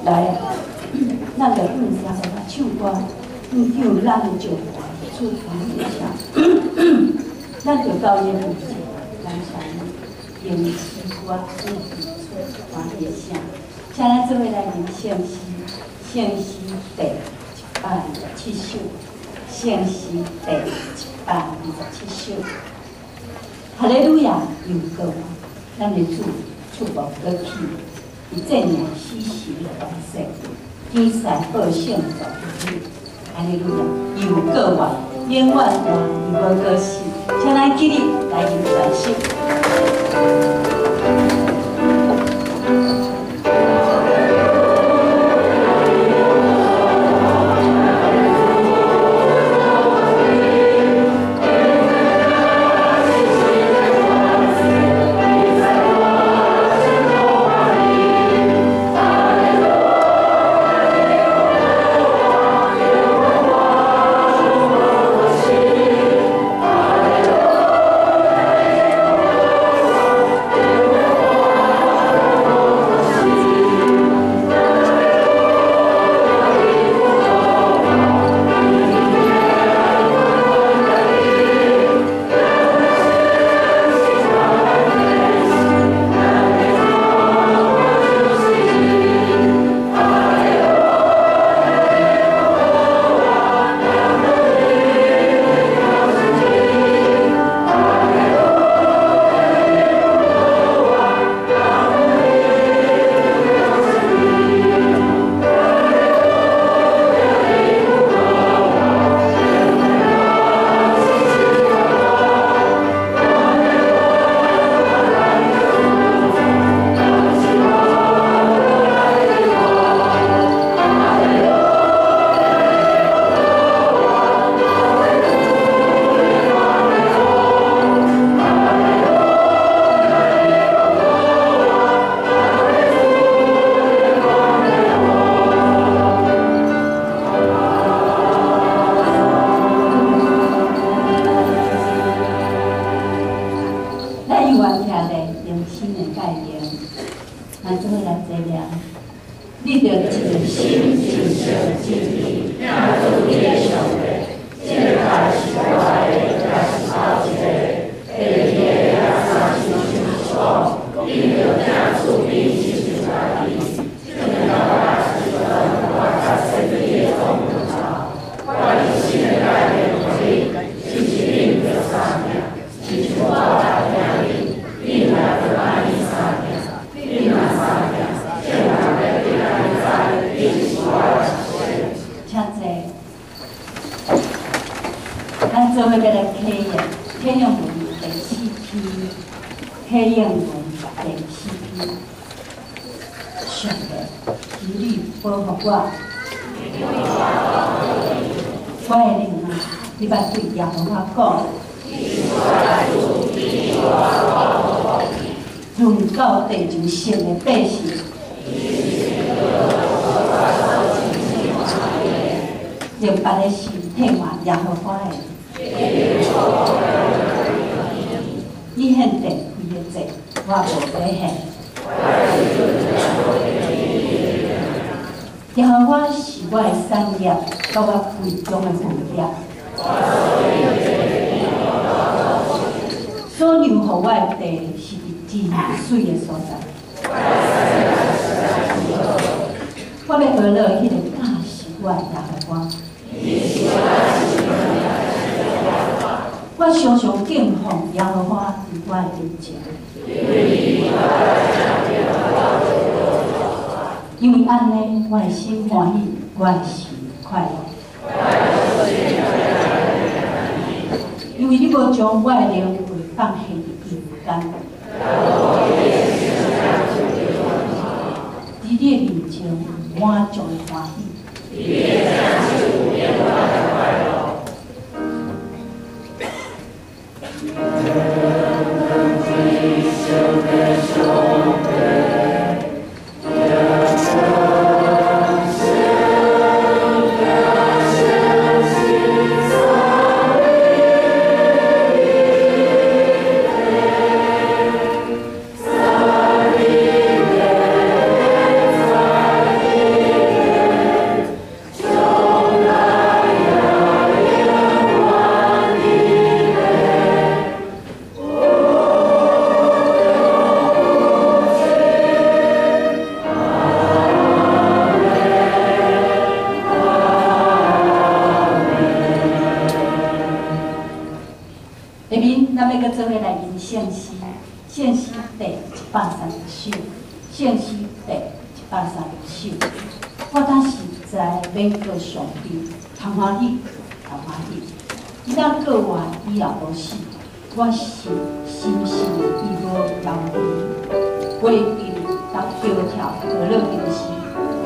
來，咱就向耶和華唱歌，向救咱的石磐，出歡喜的聲。咱就到伊的面前，感謝伊，用詩歌出歡喜的聲。請咱做伙來吟聖詩，聖詩第127首，聖詩第127首。哈利路亞，又過咱的主觸目閣起，伊戰勝死神的權勢，天使報聖召哈利路亞，又過活，永遠活，伊無過死。請咱起立來吟全首。做伙來吟聖詩，聖詩第130首，聖詩第130首。我當實在免過上帝，通歡喜，通歡喜。伊若過活，伊也無死，我是深信伊無猶豫。過近逐高跳，落落就是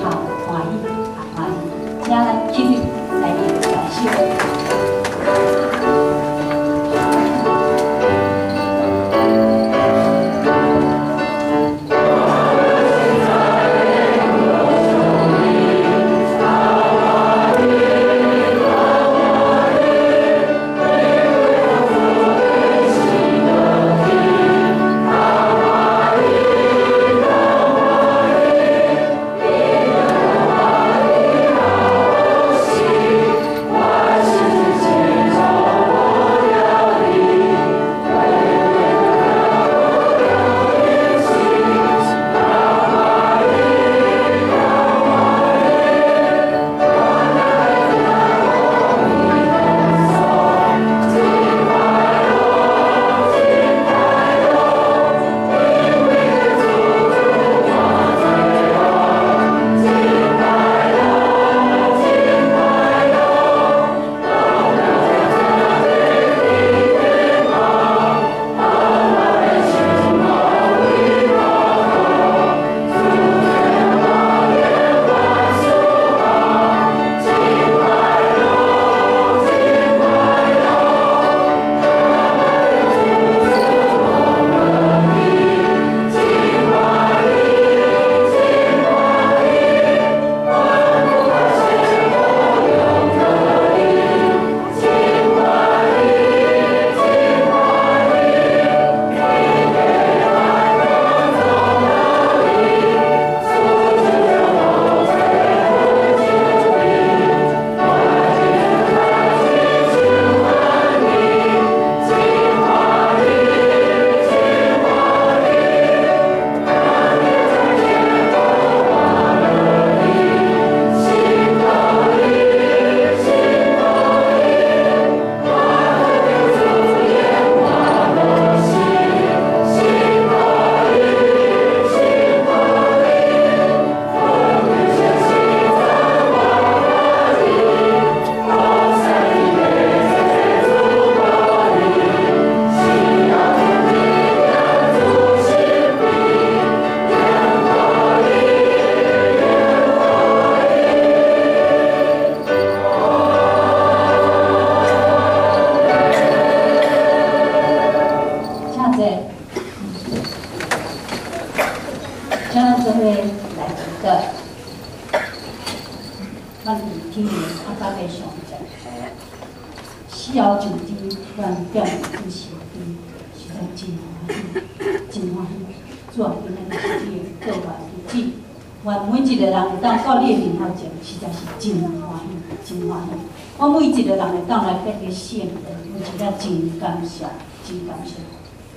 通歡喜，通歡喜。請咱起立來吟這首。真感謝，真感謝，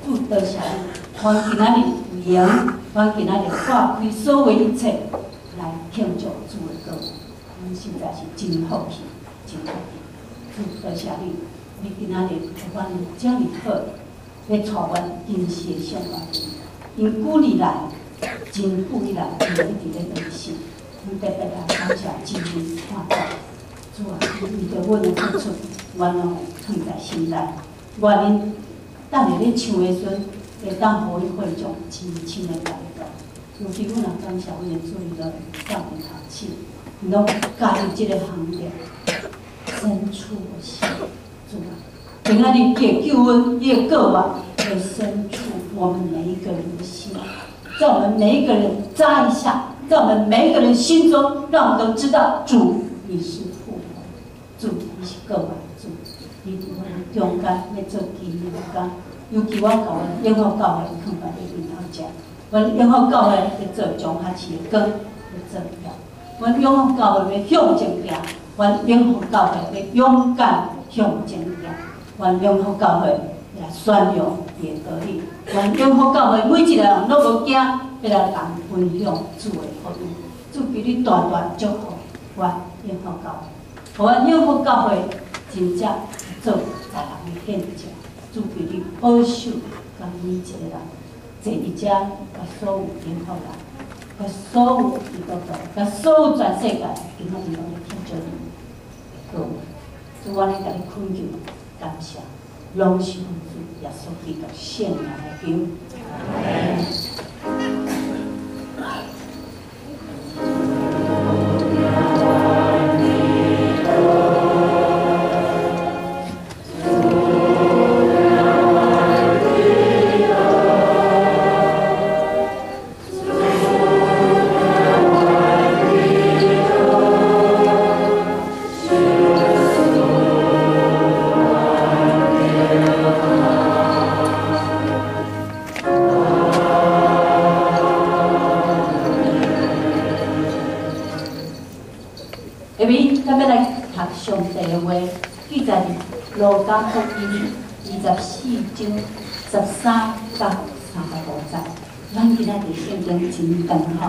主多謝你，阮今仔日有閒，阮今仔日化開所有一切來慶祝主的過，阮實在是真福氣，真福氣。主多謝你，你今仔日予阮有遮爾好，欲帶阮真實的生活。因久以來，真久以來，伊一直咧相信，阮特別來感謝真理看到，主啊，為著阮的付出，阮攏會藏在心內。願𪜶等下咧唱的時陣，會當予𪜶會眾深深的感動。尤其阮也感謝阮的主任少年學生，𪜶攏加入這個行列，伸出我心，主啊，今仔日的救恩，伊的過往，會伸出我們每一個人的心，在我們每一個人扎一下，在我們每一個人心中，讓我們都知道主你是復活，主你是過往主。你佇阮中間欲做奇妙工，尤其我共阮永福教會囥佇你面頭前，阮永福教會欲做彰化市的光，欲做亮。阮永福教會欲向前行，阮永福教會欲勇敢向前行，阮永福教會來宣揚伊的道理，阮永福教會每一個人攏無驚，欲來共分享主的福音。主求你大大祝福阮永福教會，予阮永福教會真正做別人的見證。主主求你保守佮每一个人，坐佇遮，佮所有英國人，佮所有基督徒，佮所有全世界，今仔日攏咧聽著你的歌。主，我咧共你懇求感謝，攏是奉主耶穌基督聖名來求。上帝的話記載佇路加福音24章13到35節。咱今仔日聖經真長吼，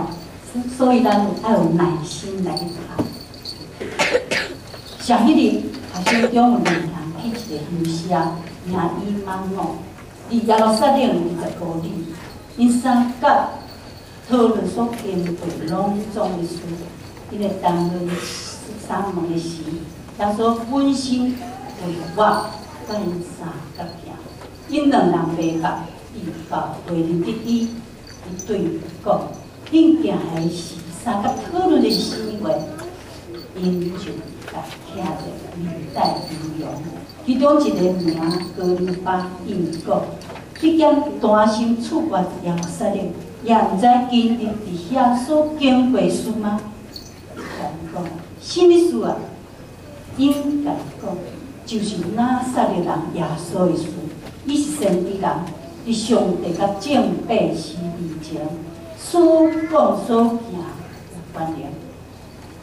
所以咱愛有耐心來去讀。上彼日，學生中有兩人去一個鄉社，名以馬忤，離耶路撒冷25里。𪜶相佮討論所經過攏總的事，𪜶的談論三問的時，耶穌本身為我佮𪜶相佮行，𪜶兩人袂捌，伊到會認得伊，伊對𪜶講：恁行的是相佮討論的是啥物話？𪜶就共徛著面帶憂容。其中一個名哥利巴應講：彼間單身出發耶路撒冷，也毋知今日佇遐所經過事嗎？伊講：啥物事啊？𪜶共講，就是拿撒勒人耶穌的事。伊是先知人，佇上帝佮眾百姓面前所講所行的權能，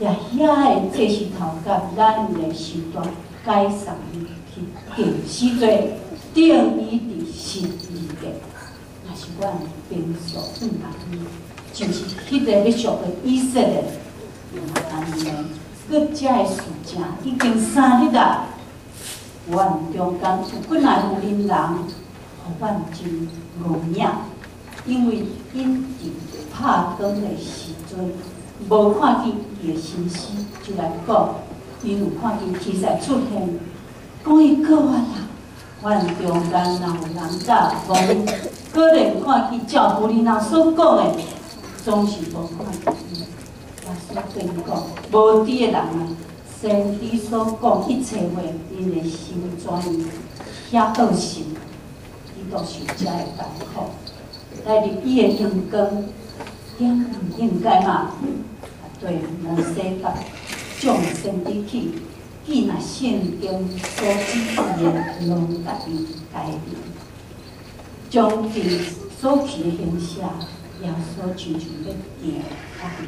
也遐的祭司頭佮咱的首長解送伊去定死罪，釘伊佇十字架。若是阮平素毋捌伊，就是彼個欲贖回以色列，按呢，閣遮的事情已經3日啊！阮中間有幾若婦人，予阮真戇影，因為𪜶佇拍光的時陣，無看見伊的身屍，就來講，𪜶有看見天使出現，講伊過活啊！阮中間若有人敢講，果然看見照婦人所講的，總是無看見伊。耶穌對𪜶講：無知的人啊，先知所講一切話，恁的心怎樣遐惡心？基督受遮的艱苦，來入伊的榮光，敢毋應該嗎？啊，對，摩西佮眾先知起，記若聖經所指示的，攏共𪜶解明。將近所去的鄉社，耶穌親像欲行仔去，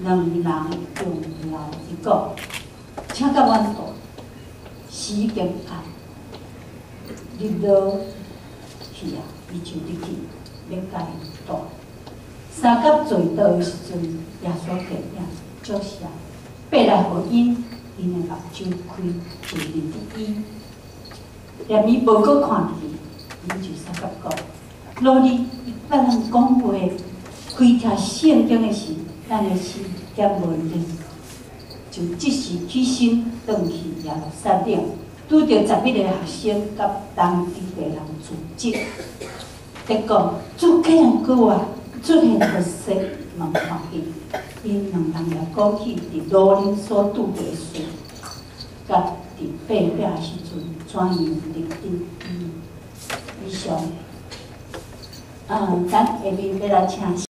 兩人用留伊講：請佮阮蹛，時已經暗，日落去啊，伊就入去欲佮𪜶蹛。相佮坐桌的時陣，耶穌提餅祝謝，擘來予𪜶，𪜶的目睭開，就認得伊。連伊無閣看見，𪜶就相佮講：老二，伊捌咱講話，開聽聖經的時，咱的心敢無熱？就即時起身，轉去耶路撒冷，拄著11個學生佮當地的人聚集，咧講主竟然閣活，出現予西門看見。𪜶兩人也講起佇路頂所拄著的事，佮佇擘餅的時陣怎樣認得伊。以上，咱下面欲來請。